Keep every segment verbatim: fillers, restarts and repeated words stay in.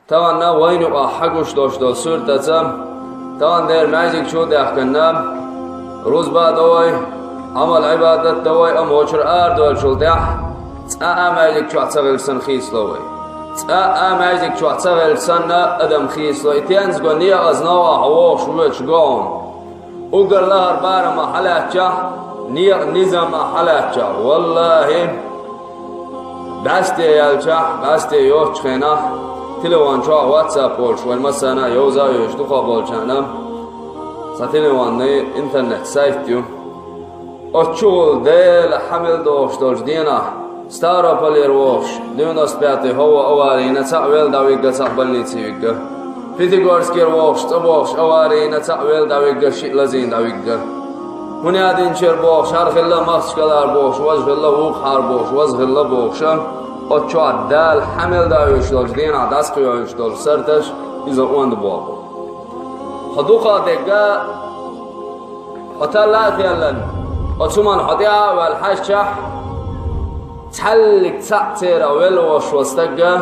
Тахана вайна юкъахь хьагуш долуш долу суьртаца, тахана дера маьждиг чу а даьхкина, рузба а до вай, Ӏамал-Ӏибадат а до вай, амма вочуьра арадоьллачул тӀаьхьа, цкъа а маьждиг чохь ца хилча санна хийцало вай. Цкъа а маьждиг чохь ца хилча санна адам хийцало. И тензаго некъаза новкъахь вогӀуш воьдуш го хьуна. Уггар лахара барам хьалаьцчахь, некъан низам хьалаьцчахь, валлахӀи, бӀаьсте яьлчахь, бӀаьсте йоцучу хенахь, телефон чохь WhatsApp олуш вайн массарна а йовза а йовзуш дукхахболчарна, цхьа телефонный интернет-сайт ю. Оцу чухула Дела хьан мел догӀуш долчу дийнахь, Ставрополера вогӀуш, девяносто пятый хӀовва аварийна цхьаъ велла дӀавигга, цхьаъ больнице вигга. Пятигорскера вогӀуш, цӀа богӀуш аварийна цхьаъ велла дӀавигга, шиъ лазийна дӀавигга. ХӀунядинчера богӀуш, хӀара хилла, Махачкалара богӀуш, важа хилла, вукху хӀара богӀуш, важа хилла богӀуша, оцу чохь Дала хьан мел дӀавуьйш долчу дийнахь дӀасакхоьхьуьйтуш долу сарташ, иза онда боху. Хьо дукха а дегга, хьо талла а феллан, оцу хӀуманна хьо тӀаьхьа а ваьлла хьаьжчахь, цхьаьллиг цхьаъ церан велла волуш волу стагга,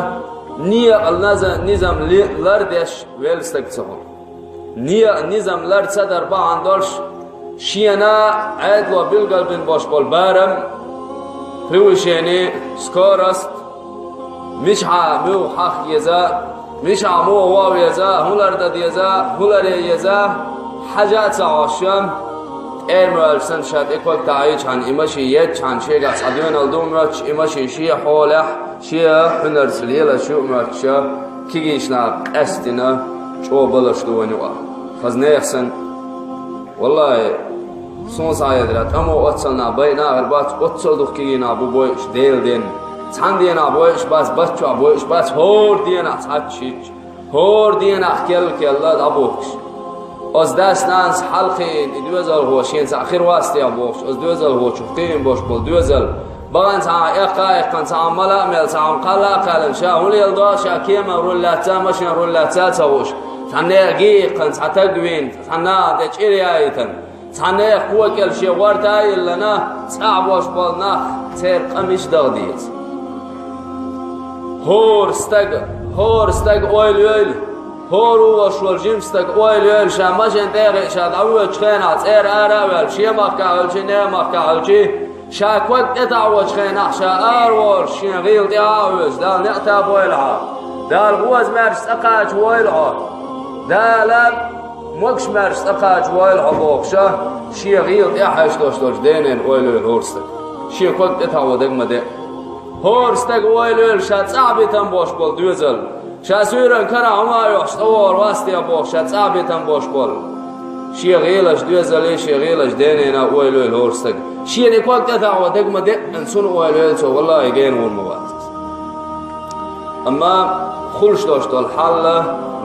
некъан наза-, низам ли-, лардеш велла стаг ца хуьлу. Некъан низам лар ца дар бахьана долуш, шена Ӏедало билгалбина болуш болу барам, превышение, скорость, мичахьа муьлха хьахка еза, мичахьа муха ван веза, хӀун лардан деза, хӀун ларе еза, хьажа а ца Ӏош, тӀерма ваьлча санна ша тӀе ког таӀийчхьана, и машин ецчхьана, шегахь цхьа доьналла ду моьттуш, и машин шен хьолехь, шен хьуьнарца лелаш ю моьттуш, кегийчу наха къаьстина чӀогӀа балаш ду вайн юкъахь. Хаза нехан санна, валлахӀи, суна схьахетарехь, тӀамо оццул нах байина а хир бац, оццул дукха кегий нах бу бойуш Делан денна. Цхьана денахь бойуш бац, бат чохь бойуш бац, хӀора денахь цхьацца шичча, хӀора денахь кел-келла дӀабухкуш. Оцу дас-нанас хьалакхиийна и доьзалхо шен цхьаъ хир вац техьа бохуш, оцу доьзалхочух кхиийна болуш болу доьзал, бахана цхьа хьан эккха а эккхана, цхьа хьан мала а мелла, цхьа хьан кхалла а кхаьллина, ша хӀун леладо а, ша кеман руль лаьцна а, машина руль лаьцна а ца хууш, цхьа некъ гийккхина, цхьа таг вийна, цхьа наха тӀе чӀир яийтина, цхьа некъ кхокӀел шен гӀорта а йиллина, цӀахь болуш болу нах церан къамелаш даха деза. ХӀора стаг, хӀора стаг ойла йойла, хӀора ву волуш волу жима стаг ойла йойла, ша машина тӀе а хиъна, ша дӀавоьдучу хенахь цӀера ара а ваьлла, шен махкахь хилчий, нехан махкахь хилчий, ша ког тӀетаӀочу хенахь, ша араволуш, шен гӀийла тӀаьхьа а оьцуш, Дала неӀта а бойла хьо. Дала гӀоза-маьрша цӀа кхачавойла хьо. Дала могуш-маьрша цӀа кхачавойла хьо бохуша, шен гӀийла тӀаьхьа хьаьжча долуш долчу денена ойла йойла хӀора стаг. Шен ког тӀетаӀо дага ма де. ХӀора стаг ойла йойла, ша цӀахь битина болуш болу доьзал. Ша суьйранна карахь хӀума а йохуш, цӀа вогӀур вац те бохуш, ша цӀахь битина болуш болу. Шен гӀийлачу доьзале, шен гӀийлачу денена ойла йойла хӀора стаг. Шена и ког тӀетаӀо дага ма де, цунна ойла йойла цо, валлахӀи, гена вур ма вац иза. Амма хуьлуш долуш долу хьал,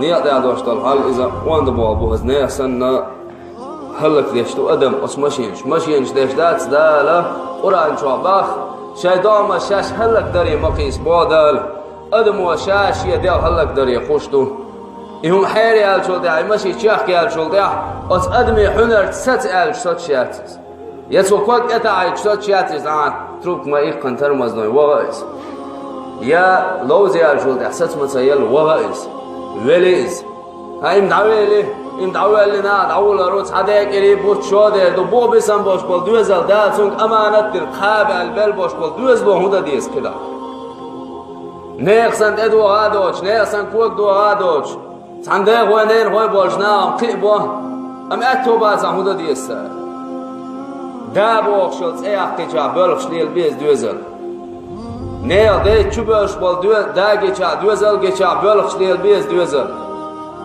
некъа тӀехь долуш долу хьал, иза онда боху бу хаза нехан санна, хӀаллакдеш ду адам оцу машинаш. Машинаш деш дац, Дала Къуръан чохь боху, шайн догӀмаш шаьш хӀаллакдаре ма кхийса боху Дала. Адамо ша шен дегӀ хӀаллакдаре хуьлуш ду. И хӀума хьере яьллачул тӀаьхьа, и машин чехка яьллачул тӀаьхьа, оцу адамийн хьуьнарца саца аьлча соцуш яц иза. Я цо ког тӀетаӀийча соцуш яц иза, а, трубка ма иккхина тормозной, ваха иза. Я ловза яьллачул тӀаьхьа саца ма ца елла, ваха иза. Вели иза. Ткъа и-м дӀавели, и-м дӀавеллина, дӀавулларо цхьа декъий, бутт шо дер ду, боху бисам болуш болу доьзал, Дала цуьнга аманат дина, кхаба аьлла белла болуш болу доьзало хӀун дан деза кхидӀа? Нехан санна тӀедогӀа а доцуш, нехан санна кога догӀа а доцуш, цхьана дехой, ненахой болчу нахана кхин а бо, амма аьтто бацахь хӀун дан деза цара? Да бохуш йолу цӀе яккхийчахь боьлхуш лела беза доьзал. Нехан дайта чу боьлхуш болу доь-, да гичахь, доьзал гичахь боьлхуш лела беза доьзал.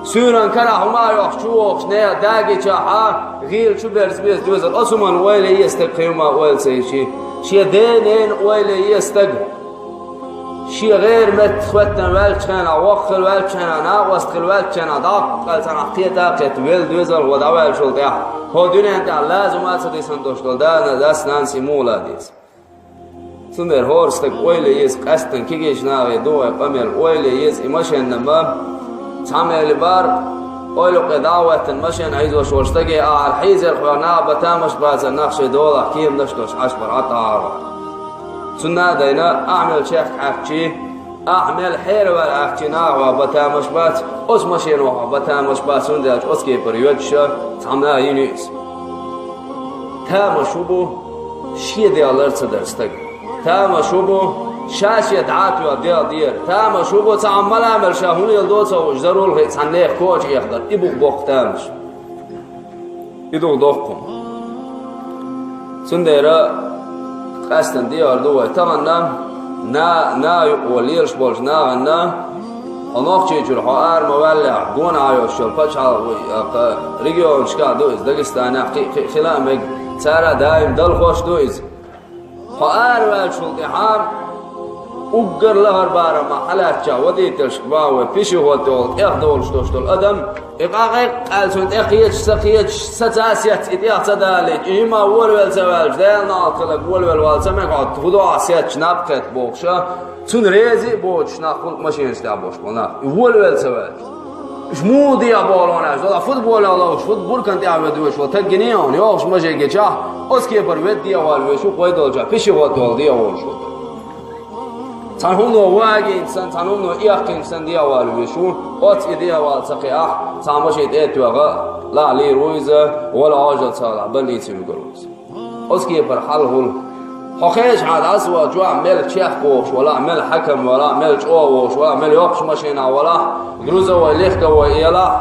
Суьйранна карахь хӀума а йохуш, чу вогӀуш, нехан да гичахьа, гӀийла чу берза беза доьзал. Оцу хӀуманна ойла е стаг кхин хӀума ойла ца йичи. Шен ден-ненан ойла е стаг. Шен гӀера метта хӀоьттина ваьллачу хенахь, воккха хила ваьллачу хенахь, накъост хила ваьллачу хенахь, дӀаккхал цхьанхьа кхета а кхетта, велла доьзалхо дӀаваьллачул тӀаьхьа, хӀо дуьнен тӀехь лазам а ца дисина долуш долу да-, дас-нанас и муха ла деза? Цундела хӀора стаг ойла еза, къаьсттина кегийчу нахе ду вай къамел, ойла еза и машенна ма. Цхьа мели бар, ойла кхе дӀа а хӀоьттина машен хьийзош волу стаге ахьа хьийзира хьо, наха бан тамаш бацара, нах шайн долахь кеманаш долуш Ӏаш бара, Ӏа тӀагӀа а вара. Цунна а дайна, ахьа мел чехка Ӏаьрчий, Ахь мел хьераваьлла ахча нахах ба тамаш бац, оцу машенах ба тамаш бац, хӀунда аьлча оцу кепара йоьдуш цхьа нах йина ю иза. Тамаш хӀун бу, шен дегӀ лар ца дар стаг. Тамаш хӀун бу, ша-шен дӀа а тоьхна дегӀ дера. Тамаш хӀун бу, цхьа хӀума мала мел ша хӀун леладо ца хууш, зарул хи цхьана нехан коча эхдар. И бу боккха тамаш. И ду доккха хӀума. Цундела къаьстина дехар ду вай. Тахана на, на юкъо лелаш болчу нахана, хьо Нохчийчуьра хьо ара ма ваьллехь, гонах Ӏа йолуш йолу пачхьалкх ву, а, кху регионашкахь ду иза, Дагестанехь, кхин, кхин, хила а мега, цара даим далхош ду иза. Хьо араваьллачул тӀаьхьа уггар лахара барамехь хьалаьцча водительшка бахьа вай пешеход йолу тӀех долуш долуш долу адам, и къакъай къаьлла цунна тӀе кхеташ, ца кхеташ, саца а сецна, и тӀех ца далийча, и жимма волавелла ца ваьлча, Делан алкхалаг волавелла вала ца мега хьо, хӀун до ахь сецча наб кхетта бохуша, цунна рези а боцуш нах хуьлу машенаш тӀехь болуш болу нах, и волавелла ца ваьлча. Уьш муха дехьа бохуш аьлча, дала футболехь ловш, фут буркан тӀехь ведвеш вала таггиний хьуна, йохуш ма жегичахь, оцу кепара ведда дехьа вала веш ву, кхой долчохь пешеход йолу дехьа волуш ву. Цхьана хӀумано вагийна санна, цхьана хӀумано эккхийна санна дехьа вала веш ву, оцу и дехьа вала ца кхиахь, цхьа машен тӀе а тоьхна, лахьа лийр ву иза, вала Ӏожалла ца хилахь, больнице вуьгур ву иза. Оцу кепара хьал хуьлу. Хьо хезаш хьан дӀасавахча, мел чехка вогӀуш валахь, мел хьаькам валахь, мел чӀогӀа вогӀуш валахь, мел йоккхачу машенахь валахь, грузовой, легковой элахь,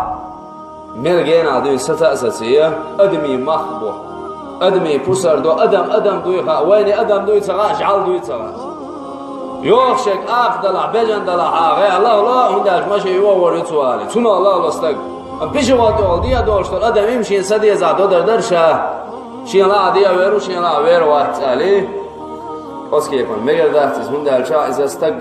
мел генахь дуьйна саца а сацае, адамийн мах бо. Адамийн пусар до, адам адам дуй хаьа, вайна адам дуй ца хаьа, жӀаьла дуй ца хаьа. Йохуш ерг акха далахь, бежана далахь, хьан гӀе лахало, хӀунда аьлча машен йогӀур ю цо аьлла. Цунах лахало стаг. Амма пешеход йолу дехьа долуш долу адам имма шена са дезахь додар дара ша. Шен лахьа дехьа вер ву, шен лахьа вер вац аьлла. Оцу кепара мегар дац иза, хӀунда аьлча иза стаг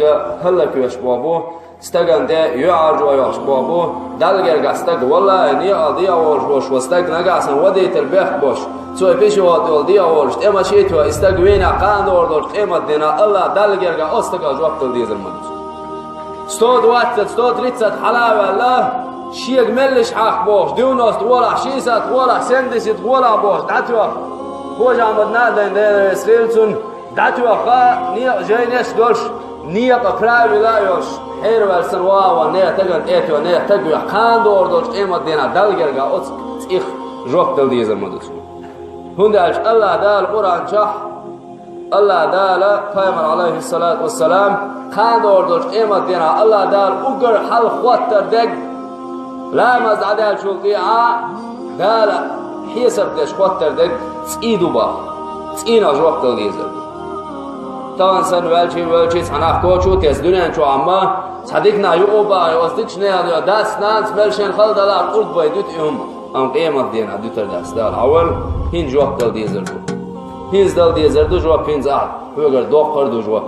хӀаллаквеш боху бу, стагана тӀе юьхьӀаьржо йохуш боху бу, Далла гергахь стаг, валлахӀи, некъал дехьа волуш волуш ван стаг нагахь санна водитель бехк бош, цо и пешеход йолу дехьа волуш тӀе машен а тоьхна, и стаг вийнехь кхана догӀур долчу къематдийнахь АллахӀ Далла гергахь оцу стагах жоп дала дезар ма ду цо. Сто двадцать, сто тридцать хьала а ваьлла, шега меллаша хьакха бохуш, девяносто гӀолахь, шестьдесят гӀолахь, семьдесят гӀолахь бохуш, дӀатоьхна. Хожа Ахьмад Надайн, Дела реза хила цунна, дӀатоьхна, некъа жайнаш а долуш, некъа правила а йолуш, хьераваьлла санна вагӀа ван нехан тагана тӀе а тоьхна, нехан таг вехь, кхана догӀур долчу къематдийнахь Далла гергахь оцу цӀих жоп дала дезар ма ду цо. ХӀунда аьлча АллахӀ Дала Къуръан чохь, АллахӀ Дала, Пайхамар, Ӏалайхиссалату вассалам, кхана догӀур долчу къематдийнахь АллахӀ Дала уггар хьалха хоттар дерг, ламаз дӀадаьллачул тӀаьхьа Дала хьесап деш хоттар дерг цӀий ду боху. ЦӀийнах жоп дала дезар ду. Тахана санна ваьлчий, ваьлчий цхьа нах коча а тесна, дуьнен чохь ма цхьа дика нах юкъа а бахий, оцу дикачу нехан дас, нанас мел шен хала далахь, кӀурд бай дуьту и хӀума. Амма къематдийнахь дуьтур дац Дала. Хьавал, хӀинца жоп дала дезар ду. ХӀинца дала дезар ду жоп, хӀинца ахь, хьоьгара доккхур ду жоп.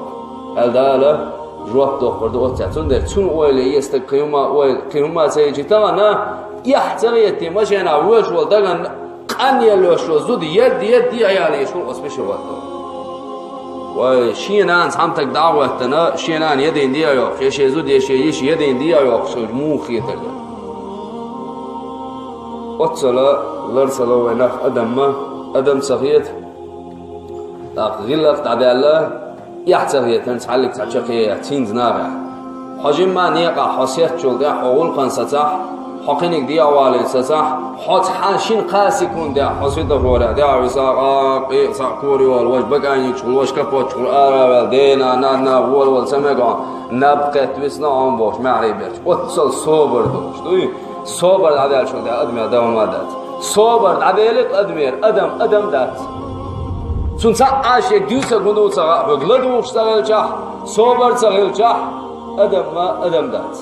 Аьлла Дала, жоп доккхур ду оццехь. Цундела цунна ойла е стаг кхин хӀума, ойла, кхин хӀума ца йичи тахана, эхь ца гӀетти машенахь воьдуш волу дагана къан елла йолуш йолу зуда едда, едда, едда ялийш ву оцу пешехода. Вай, шен нана цхьамтаг дӀа а гӀоьттина, шен нана едина де а йоккхуш, я шен зуда, я шен йиша едина де а йоккхуш, хилча муха хетар дара. Оццала лар ца ло вай нах адамма, адам ца хета. ТӀаккха гӀиллакх дӀадаьлла, эхь ца хетарна цхьаллиг цхьа чаккхе яц, хӀинца нахехь. Хьо жимма некъахь, хьо сецчул тӀаьхьа, хьо гӀуллакхана сацахь, хьо кхиниг дехьа валийта сацахь, хьо цхьана шина кхаа секундехь, хьо светофорехь дехьа висахь, къа, къе, цхьаъ кора йолу, важа бакӀайнигчухула, важа капотчухула ара а ваьлла, дена, нанна, волавала ца мега хьо, наб кхетта висна хьо бохуш, маьхьарий берш. Оццал собар долуш дуй? Собар дӀадаьллачул тӀаьхьа адамех дан хӀума дац. Собар дӀаделира адамера, адам адам дац. Цунна цхьа а шега дуьйцург хӀун ду ца хаьа, хьоьга ладугӀуш ца хилчахь, собар ца хилчахь, адамма адам дац.